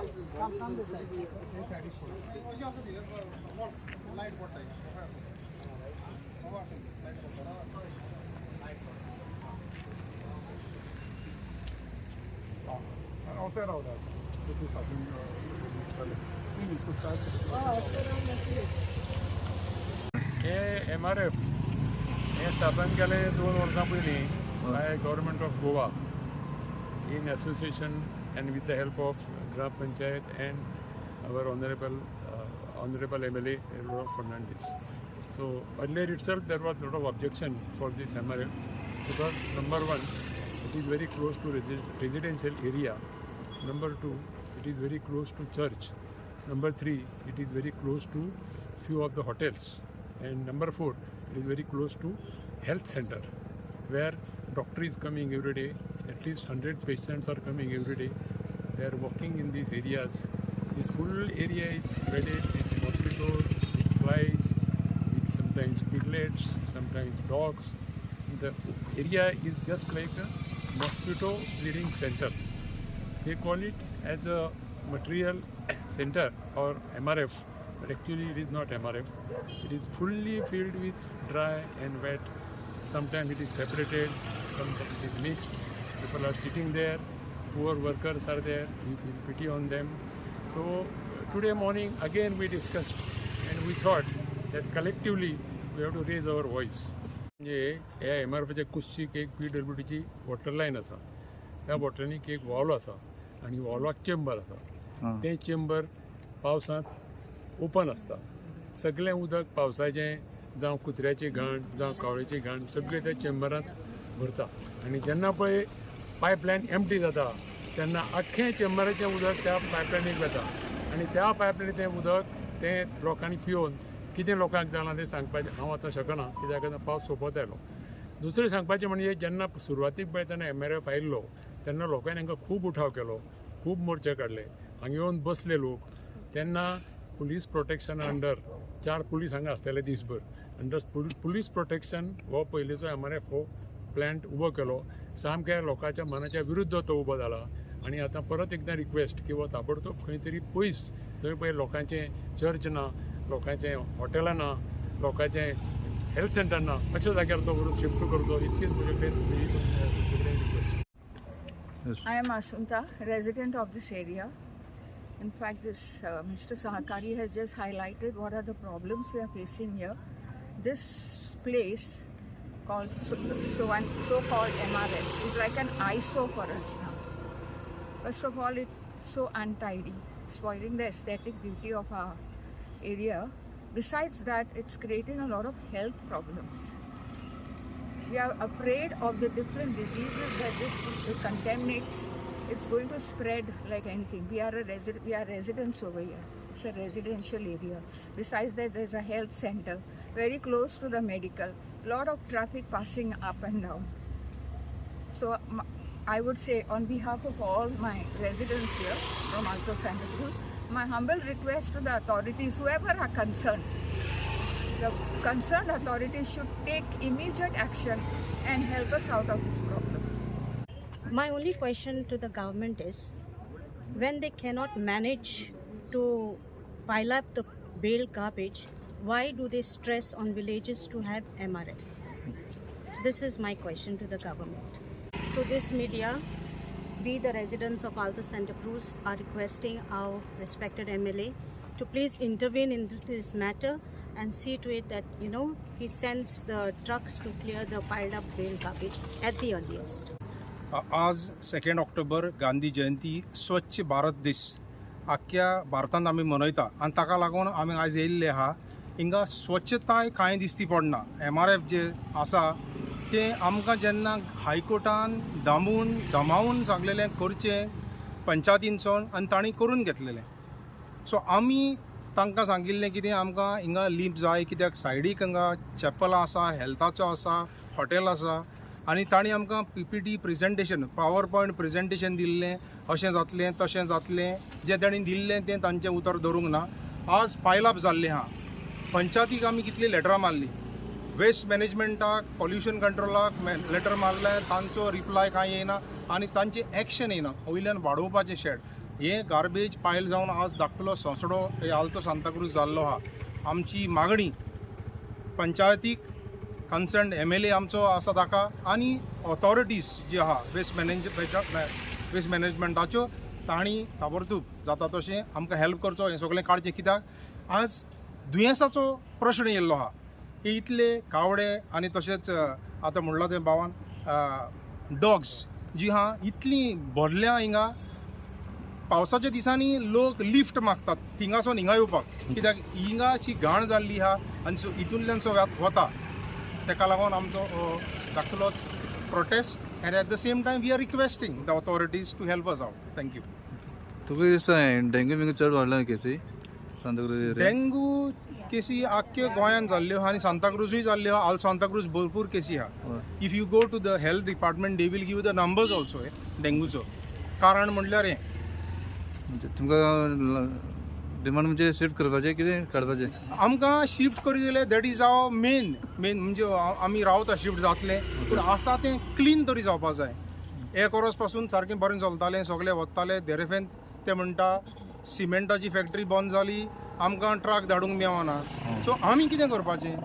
Come this side. Light पडटा. Light पडटा. अवतार रावला. हे एमआरएफ हे स्थापन केलें 2 वर्सां पयलीं by Government of Goa in association and with the help of Gram Panchayat and our honourable MLA Rudolph Fernandes. So earlier itself there was lot of objection for this MRF because, number one, it is very close to residential area. Number two, it is very close to church. Number three, it is very close to few of the hotels. And number four, it is very close to health center where doctor is coming every day. At least 100 patients are coming every day. They are walking in these areas. This full area is flooded with mosquitoes, with flies, with sometimes piglets, sometimes dogs. The area is just like a mosquito breeding center. They call it as a material center or MRF, but actually it is not MRF. It is fully filled with dry and wet. Sometimes it is separated, sometimes it is mixed. People are sitting there, poor workers are there, we feel pity on them. So today morning again we discussed and we thought that collectively we have to raise our voice. म्हणजे ह्या एमआरएफाच्या कुशीक एक पीडब्ल्यूडीची water line आसा. त्या वॉटरांनी एक valve आसा आनी वॉल्वाक chamber आसा. तें चेंबर पावसांत ओपन आसता. सगळें उदक पावसाचें जावं कुत्र्याची घाण जावं कावळ्याची घाण सगळें त्या चेंबरांत भरता आनी जेन्ना पळय पायपलायन एमटी जाता तेन्ना आख्खें चेंबराचें उदक त्या पायपलायनीक वता आनी त्या पायपलायनीचें तें उदक तें लोकांनी पिवन कितें लोकांक जालां तें सांगपाचें हांव आतां शकना, कित्याक आतां पावस सोंपत आयलो. दुसरें सांगपाचें म्हणजे जेन्ना सुरवातीक पळय तेन्ना एमआरएफ आयिल्लो तेन्ना लोकांनी हांकां खूब उठाव केलो, खूब मोर्चे काडले, हांगा येवन बसले लोक. तेन्ना पुलीस प्रोटेक्शन अंडर चार पुलीस हांगा आसताले दीसभर. अंडर पुलीस प्रोटेक्शन हो पयलींचो एमआरएफ हो प्लॅन्ट उबो केलो. सामक्या लोकांच्या मनाच्या विरुद्ध तो उबो जाला आनी आतां परत एकदां रिक्वेस्ट की हो ताबडतोब खंय तरी पयस, थंय पळय लोकांचें चर्च ना, लोकांचें हॉटेलां ना, लोकांचें हेल्थ सेंटर ना, अशा जाग्यार तो व्हरून शिफ्ट करचो, इतकीच म्हजे कडेन तुमचे कडेन request. I am Asunta, resident of this area. In fact, this Mr. Sahakari has just highlighted what are the problems we are facing here. This place called so called MRF is like an eyesore for us now. First of all, it's so untidy, spoiling the aesthetic beauty of our area. Besides that, it's creating a lot of health problems. We are afraid of the different diseases that this contaminates. It's going to spread like anything. We are residents over here. It's a residential area. Besides that, there's a health center very close to the medical. Lot of traffic passing up and down. So I would say, on behalf of all my residents here from Alto Santa Cruz, my humble request to the authorities, whoever are concerned, the concerned authorities should take immediate action and help us out of this problem. My only question to the government is, when they cannot manage to pile up the bale garbage, why do they stress on villages to have MRF? This is my question to the government. To this media, we, the residents of Alto Santa Cruz, are requesting our respected MLA to please intervene into this matter and see to it that he sends the trucks to clear the piled up bale garbage at the earliest. आज 2 ऑक्टोबर, गांधी जयंती, स्वच्छ भारत दीस आख्ख्या भारतांत आमी मनयता आनी ताका लागून आमी आयज येयल्ले आहा. हिंगा स्वच्छताय कांय दिसती पडना. एमआरएफ जे आसा तें आमकां जेन्ना हायकोर्टान दामून दमावून सांगलेलें करचें पंचायतीनसून आनी तांणी करून घेतलेलें. सो आमी तांकां सांगिल्लें कितें, आमकां हिंगा लिंप जाय कित्याक सायडीक हांगा चॅपलां आसा, हेल्थाचो आसा, हॉटेल आसा. आनी तांणी आमकां PPT presentation, power point presentation दिल्लें, अशें जातलें, तशें जातलें. जें तांणी दिल्लें तें तांचें उतर दवरूंक ना. आज पायलअप जाल्लें आहा. पंचायतीक आमी कितलीं लेटरां मारलीं, वेस्ट मॅनेजमेंटाक, पॉल्युशन कंट्रोलाक लेटर मारलें, तांचो रिप्लाय कांय येयना आनी तांचें एक्शन येयना. वयल्यान वाडोवपाचें शेड हे गार्बेज पायल जावन आज धाकटुलो सोंसडो हे आल्तो सांताक्रूज जाल्लो आहा. आमची मागणी पंचायतीक कन्सर्न MLA आमचो आसा ताका आनी ऑथॉरिटीज जी आहा वेस्ट मॅनेजमेंटाच्यो तांणी ताबडतोब जाता तशें आमकां हेल्प करचो, हें सगळें काडचें. कित्याक आज दुयेंसाचो प्रश्न येयल्लो आहा. हे इतले कावडे आनी तशेंच आतां म्हणलां तें भावान डॉग्स जी आहा इतली भरल्या हिंगा. पावसाच्या दिसांनी लोक लिफ्ट मागतात थिंगासून हिंगा येवपाक, कित्याक हिंगाची घाण जाल्ली आहा आनी सो हितूंतल्यान सो वता. तेका लागून आमचो धाकटुलोच protest and at the same time we are requesting the authorities to help us out. Thank you. तुका दिसता डेंग्यू बिंग्यू चड वाडला केसी सांताक्रूज? डेंगू केसी आख्खे गोंयांत जाल्ल्यो आहा आनी सांताक्रुजूय जाल्ल्यो आहा. आल सांताक्रूज भरपूर केसी आहा. If you go to the health department they will give the numbers also. डेंगूचो कारण म्हणल्यार हें म्हणजे तुमकां डिमांड म्हणजे शिफ्ट करपाचें कितें काडपाचें? आमकां शिफ्ट करी जाल्यार that is our main main म्हणजे आमी रावता शिफ्ट जातलें, पूण आसा तें क्लीन तरी जावपा जाय. एक वर्स पासून सारकें बरें चलतालें, सगळे वताले देरेफेन ते म्हणटा सिमेंटाची फॅक्टरी बंद जाली, आमकां ट्रक धाडूंक मेळना. सो आमी कितें करपाचें?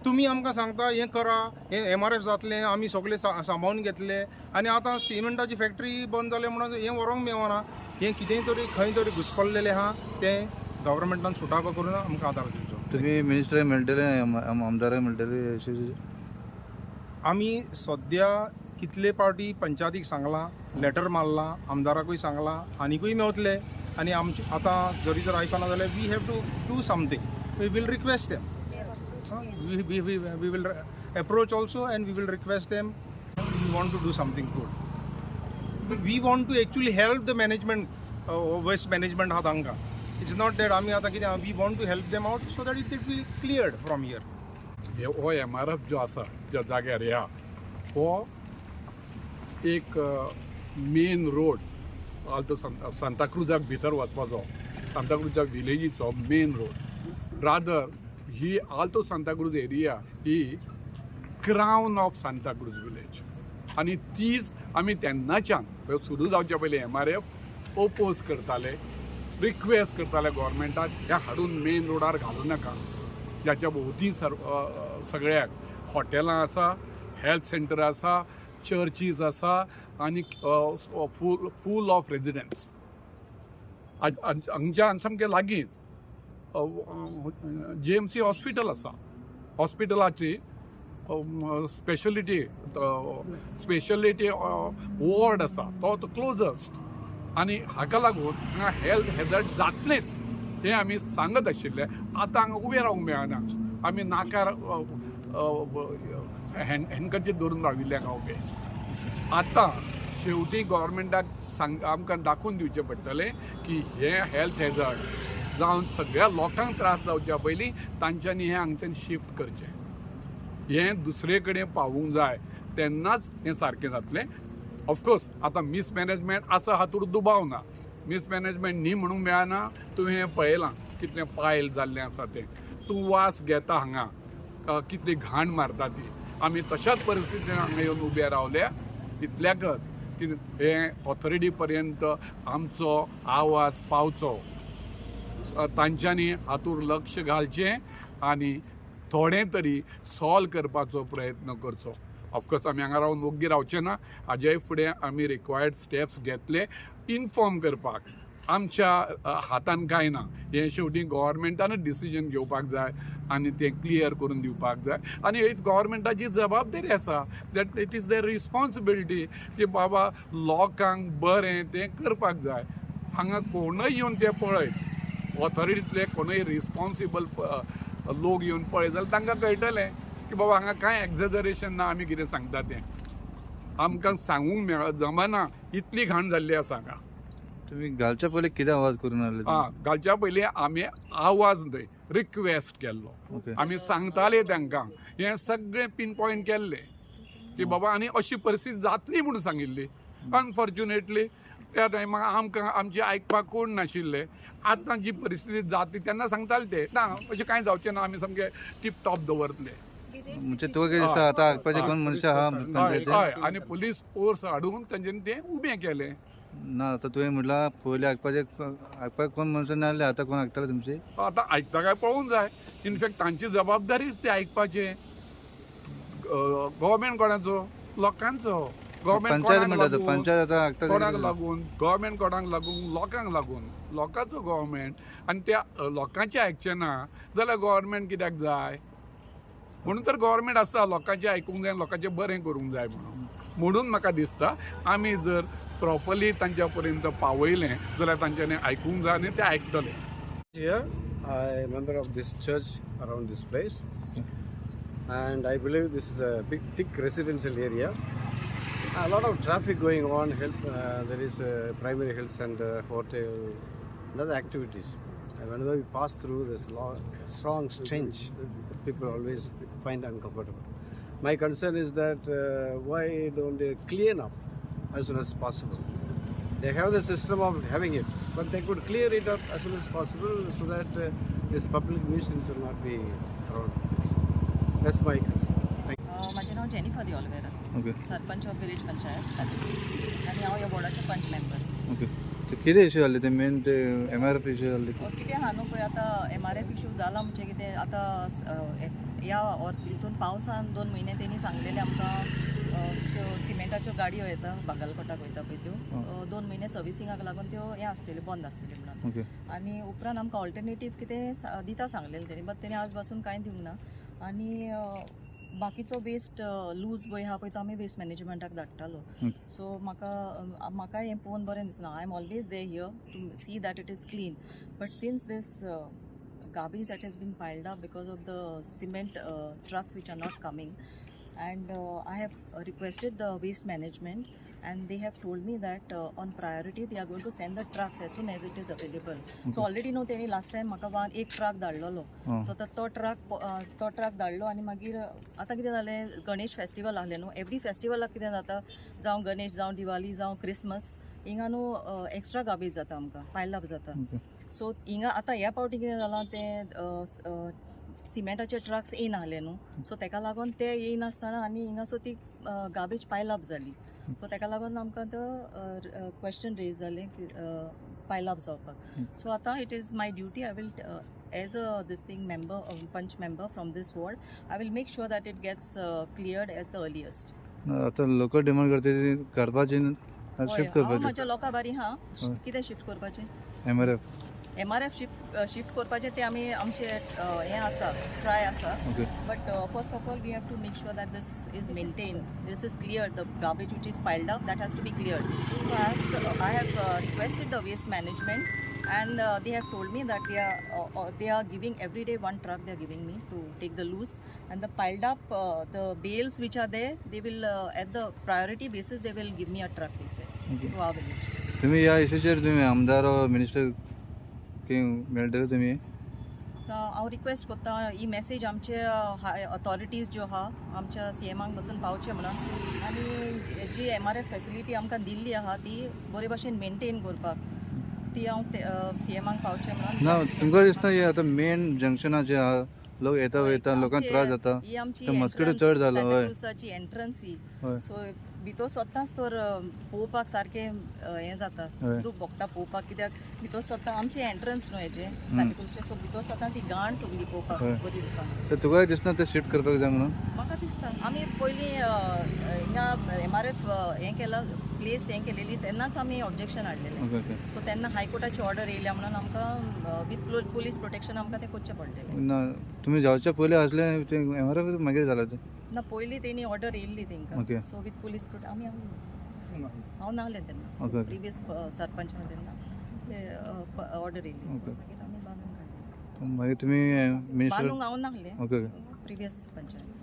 तुमी आमकां सांगता हें करा, हें MRF जातलें, आमी सगळे सांबाळून घेतले आनी आतां सिमेंटाची फॅक्टरी बंद जाली म्हणून हें व्हरूंक मेळना. हें कितेंय तरी खंय तरी घुसपल्लेलें आहा, तें गव्हर्मेंटान सुटावो करून आमकां आदार दिवचो. तुमी मिनिस्टराक मेळटले, आमदाराक मेळटले अशें? आमी सद्या कितले पावटी पंचायतीक सांगलां, लेटर मारलां, आमदाराकूय सांगलां, आनिकूय मेवतले. आनी आमचे आतां जरी जर आयकना जाल्यार we have to do something. We will request them, we will approach also and we will request them. We want to do something good. We want to actually help the management, waste management आहा तांकां. It's not that आमी आतां कितें, we want to help them out so that it it be cleared from here. हो MRF जो आसा ज्या जाग्यार ह्या हो एक मेन रोड आल्तो सांताक्रुजाक भितर वचपाचो, सांताक्रुजा विलेजीचो मेन रोड. रादर ही Alto Santa Cruz area he crown of Santacruz village आनी तीच आमी तेन्नाच्यान सुरू जावच्या पयलीं MRF oppose करताले, रिक्वेस्ट करताले गोवोरमेंटाक हें हाडून मेन रोडार घालूं नाका. ज्याच्या भोंवती सगळ्याक हॉटेलां आसा, हेल्थ सेंटर आसा, चर्चीज आसा आनी फूल ऑफ रेजिडंट्स. हांगच्यान सामकें लागींच GMC hospital आसा. हॉस्पिटलाची स्पेशलिटी वॉर्ड आसा तो क्लोजस्ट आनी हाका लागून हांगा हेल्थ हेजर्ड जातलेंच हें आमी सांगत आशिल्ले. आतां हांगा उबें रावंक मेळना, आमी नाकार हँडकचीफ धरून राविल्ले हांगा उबे. आतां शेवटी गव्हर्मेंटाक आमकां दाखोवन दिवचें पडटलें की हें हेल्थ हेजर्ड जावन सगळ्या लोकांक त्रास जावच्या पयलीं तांच्यांनी हें हांगच्यान शिफ्ट करचें, हें दुसरे कडेन पावूंक जाय, तेन्नाच हें सारकें जातलें. ऑफकोर्स आतां मिसमॅनेजमेंट आसा हातूंत दुबाव ना, मिसमॅनेजमेंट न्ही म्हणूंक मेळना. तुवें हें पळयलां कितलें पायल जाल्लें आसा तें, तूं वास घेता हांगा कितली घाण मारता ती. आमी तशाच परिस्थितीन हांगा येवन उबे रावल्या तितल्याकच की हें ऑथॉरिटी पर्यंत आमचो आवाज पावचो, तांच्यांनी हातूंत लक्ष घालचें आनी थोडें तरी सॉल्व करपाचो प्रयत्न करचो. ऑफकोर्स आमी हांगा रावन वोग्गी रावचे ना, हाज्याय फुडें आमी रिक्वायर्ड स्टेप्स घेतले इनफॉर्म करपाक. आमच्या हातान कांय ना, हें शेवटी गव्हर्मेंटानूच डिसिजन घेवपाक जाय आनी तें क्लियर करून दिवपाक जाय. आनी एक गव्हर्मेंटाची जबाबदारी आसा, that it is their responsibility की बाबा लोकांक बरें तें करपाक जाय. हांगा कोणूय येवन तें पळयत, ऑथॉरिटींतले कोणूय रिस्पॉन्सिबल लोक येवन पळयत जाल्यार तांकां कळटलें की बाबा हांगा कांय एक्झॅजरेशन ना, आमी कितें सांगता तें आमकां सांगूंक जमना, इतली घाण जाल्ली आसा हांगा. तुमी घालच्या पयलीं कितें आवाज करून आसले? आं, घालच्या पयलीं आमी आवाज न्हय, रिक्वेस्ट केल्लो. आमी सांगताले तांकां हें सगळें पिन पॉयंट केल्लें की बाबा आनी अशी परिस्थिती जातली म्हणून सांगिल्ली. अनफॉर्च्युनेटली त्या टायमार आमकां आमची आयकपाक कोण नाशिल्ले. आतां जी परिस्थिती जातली तेन्ना सांगताले ते ना अशें कांय जावचें ना, आमी सामकें टीप टॉप दवरतले. म्हणजे तुका कितें दिसता आतां आयकपाचें कोण मनशां आहा पंचायतीन? हय, आनी पुलीस फोर्स हाडून तांच्यांनी तें उबें केलें. ना, आतां तुवें म्हटलां पयलीं आयकपाचें, आयकपाक कोण मनशां ना जाल्यार आतां कोण आयकतले तुमची? आतां आयकता काय पळोवंक जाय. इनफॅक्ट तांची जबाबदारीच ती आयकपाचें. गव्हर्मेंट कोणाचो? लोकांचो. गव्हर्मेंट पंचायत म्हणटा आतां, पंचायत आतां आयकता. कोणाक लागून गव्हर्मेंट? कोणाक लागून? लोकांक लागून. लोकांचो गव्हर्मेंट. आनी त्या लोकांचें आयकचें ना जाल्यार गव्हर्मेंट कित्याक जाय? म्हणून तर गव्हर्मेंट आसा, लोकांचें आयकूंक जाय, लोकांचें बरें करूंक जाय म्हणून. म्हणून म्हाका दिसता आमी जर प्रॉपरली तांच्या पर्यंत पावयलें जाल्यार तांच्यांनी आयकूंक जाय आनी ते आयकतले. Here, I am member of this church around this place, and I believe this is a big, thick residential area. A lot of traffic going on. Health, there is a primary health center, hotel, and other activities. And whenever we pass through, there's a lot, strong stench that people always find uncomfortable. My concern is that why don't they clean up as soon as possible? They have the system of having it, but they could clear it up as soon as possible so that this public nuisance will not be around. That's my concern. Thank म्हाजें नांव Jennifer de Oliveira, sarpanch of village panchayat Khatirpur, आनी हांव ह्या वॉर्डाचें पंच member. Okay, ते कितें issue जाल्ले ते मेन, ते एमआरएफ इशू जाल्ले? कितें आहा न्हू पळय, आतां एमआरएफ इशू जाला म्हणजे कितें आतां ह्या हितून पावसान 2 म्हयने तेणी सांगलेलें आमकां, त्यो सिमेंटाच्यो गाडयो येता बागलकोटाक वयता पळय त्यो, 2 म्हयने सर्विसिंगाक लागून त्यो हें आसतल्यो, बंद आसतल्यो म्हणून. आनी उपरांत आमकां ऑल्टरनेटीव कितें दिता सांगलेलें तेणी, बट तेणी आज पासून कांय दिवंक ना. आनी बाकीचो वेस्ट लूज पळय आहा पळय, तो आमी वेस्ट मॅनेजमेंटाक धाडटालो. सो म्हाका हें पळोवन बरें दिसना. I am always there here to see that it is clean, but since this garbage that has been piled up because of the cement trucks which are not coming, and I have requested the waste management and they have told me that on priority they are going to send the trucks as soon as it is available. So already न्हू तेणी last time म्हाका one एक truck धाडलेलो. So आतां तो truck धाडलो आनी मागीर आतां कितें जालें, गणेश फेस्टिवल आहलें न्हू. एवरी फेस्टिवलाक कितें जाता, जावं गणेश, जावं दिवाली, जावं क्रिसमस, हिंगा न्हू एक्स्ट्रा गार्बेज जाता आमकां, पायल अप जाता. सो हिंगा आतां ह्या फावटी कितें जालां तें, सिमेंटाचे ट्रक्स येयनासले न्हू, सो तेका लागून ते येयनासतना आनी हिंगा सो ती गार्बेज पायल अप जाली. सो तेका लागून आमकां तो क्वेश्चन रेज जालें की पायल अप जावपाक. सो आतां it is my duty, I will, as a this thing member, panch member from this ward, I will make sure that it gets cleared at the earliest. आतां लोक demand करता ती काडपाची, shift हांव करपाची. म्हाज्या लोकां बारी हा. कितें शिफ्ट करपाचें? एमआरएफ. एमआरएफ शिफ्ट करपाचें तें आमी आमचे हें आसा, ट्राय आसा. But first of all, we have to make sure that this is maintained, this is cleared. The garbage which is piled up, that has to be cleared. So I have requested the waste management, and they have told me that they are giving every day one truck. They are giving me to take the loose and the piled up, the bales which are there. They will at the priority basis they will give me a truck, they said, to our village. तुमी ह्या इशूचेर तुमी आमदार minister कितें मेळटले तुमी? आतां हांव request करता, ही मॅसेज आमचे हाय ऑथॉरिटीज ज्यो आहा, आमच्या सीएमाक बसून पावचें म्हणून, आनी जी एमआरएफ फेसिलिटी आमकां दिल्ली आहा ती बरे भाशेन मेनटेन करपाक ती हांव सीएमाक पावचें म्हणून. ना, तुमकां दिसता हे आतां मेन जंक्शनाचे आहा, लोक येता वयता, लोकांक त्रास जाता. ही आमची ते मस्किटो चड जालो, हय. क्रुजाची एंट्रन्स ही. सो भितर सोदताच तर पळोवपाक सारकें हें जाता, दूख भोगता पळोवपाक, कित्याक भितर सोदता आमचें एंट्रन्स न्हू हेजें सांताक्रूजचें. सो भितर सोदता ती घाण सगळी पळोवपाक बरी दिसना. तर तुका दिसना ते शिफ्ट करपाक जाय म्हणून? म्हाका दिसता, आमी पयलीं हिंगा एमआरएफ हें केलां, प्लेस हें केलेली तेन्नाच आमी ऑब्जेक्शन हाडलेलें. ओके ओके सो तेन्ना हायकोर्टाची ऑर्डर येयल्या म्हणून आमकां विथ पुलीस प्रोटेक्शन आमकां तें करचें पडलेलें. ना, तुमी जावच्या पयलीं आसलें तें एमआरएफ, मागीर जालां तें? ना, पयलीं तेणी ऑर्डर येयल्ली तेंकां. सो विथ पुलीस प्रोटे आमी हांव नाहलें तेन्ना. ओके. प्रिवियस सरपंच आहा तेन्ना ते ऑर्डर येयल्ली, सो मागीर आमी बांदून काडली. मागीर तुमी मिनिस्टर बांदूंक हांव नाहलें. Okay okay previous panchayat.